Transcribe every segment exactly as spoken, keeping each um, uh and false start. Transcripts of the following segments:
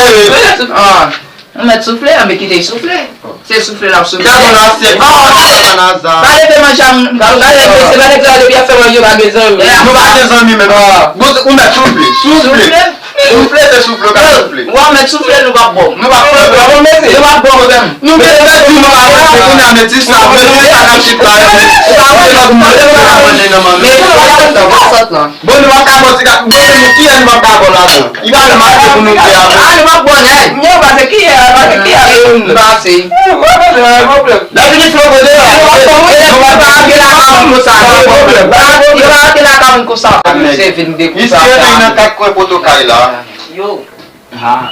Soufle, wi. Ah. Ou mèt soufle, anben kite l soufle. Se soufle l ap soufle. Gade yon asyèt. Ah, Samaza. Pa leve manje a moun. Pa leve, se pa nèg sa depi y ap fè manje yo pa gen zanmi. Eh, nou pa gen zanmi menm. Ah. Bon, ou mèt soufle. Soufle. Soufle? Soufle, se soufle, ou ka soufle. Wa mèt soufle, nou p ap bon. Nou p ap bon, nou p ap bon, mesye. Nou p ap bon, mesye. Nou mèt di nou pa bon, kounye a, mèt di sa, mèt di sa, n ap chita, mèt di sa, mèt di sa, mèt di sa, mèt di sa, mèt di sa. Bon, nou p ap ka bò ti ka, bon, nou, kiyès nou p ap ka bò ladan? Li pa menm ase pou nou fè a, men. Ah, nou p ap bò nèg. Yo, pase kiyès, pase kiyès, nou pa ase. Lè fini flo kote la. Yo pa gen la ka moun konsa. Yo pa gen la ka moun konsa. Se vin de konsa. Isi yo nan kat kwen poto kay la. Yo. Ah.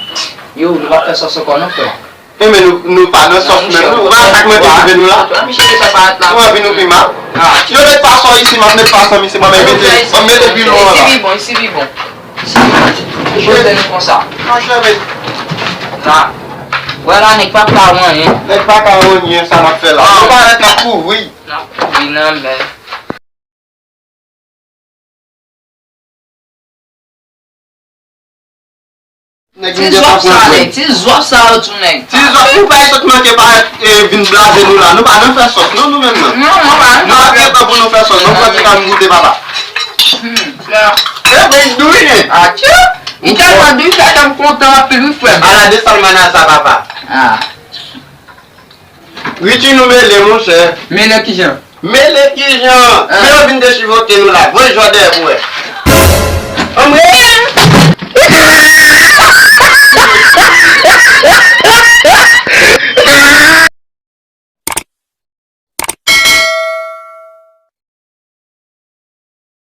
Yo, nou pa fè sòs ankò non, frè. Enben, nou, nou pa nan sòs menm, non? Ou pa sa k mete rive nou la? Ou anvi nou pi mal? Yo met pa sòs isi, m ap met pa sòs isi, mwen mete, mwen mete pi lwen anba. Isi pi bon, isi pi bon. Isi pi bon. Kote nou konsa? Franchman, men. La. Wè la, nèg pa ka anyen. Nèg pa ka anyen, sa n ap fè la. Nou pa ret n ap kouvri. N ap kouvri nan men. Ti zòb sa, nèg, ti zòb sa yo tou, nèg. Ti zòb, nou pa sot manke pa, eh, vin blaze nou la. Nou pa nan fè sòs, non, nou menm nan. Non, nou pa, nou pa. Nou ap gen tan pou nou fè sòs. Nou pran ti tan nou goute, papa. Hmm, sa. E vre, dou, wi, nèg. Atye. Li tèlman dou, li fè kè m kontan anpil, wi, frè m. Ala de salmana sa, papa. Ah. Richie, nou mele, monchè. Mele kijan? Mele kijan? Ah. Men yo vin dechivote nou la. Voye jò dèyè pou wè. Anmwe,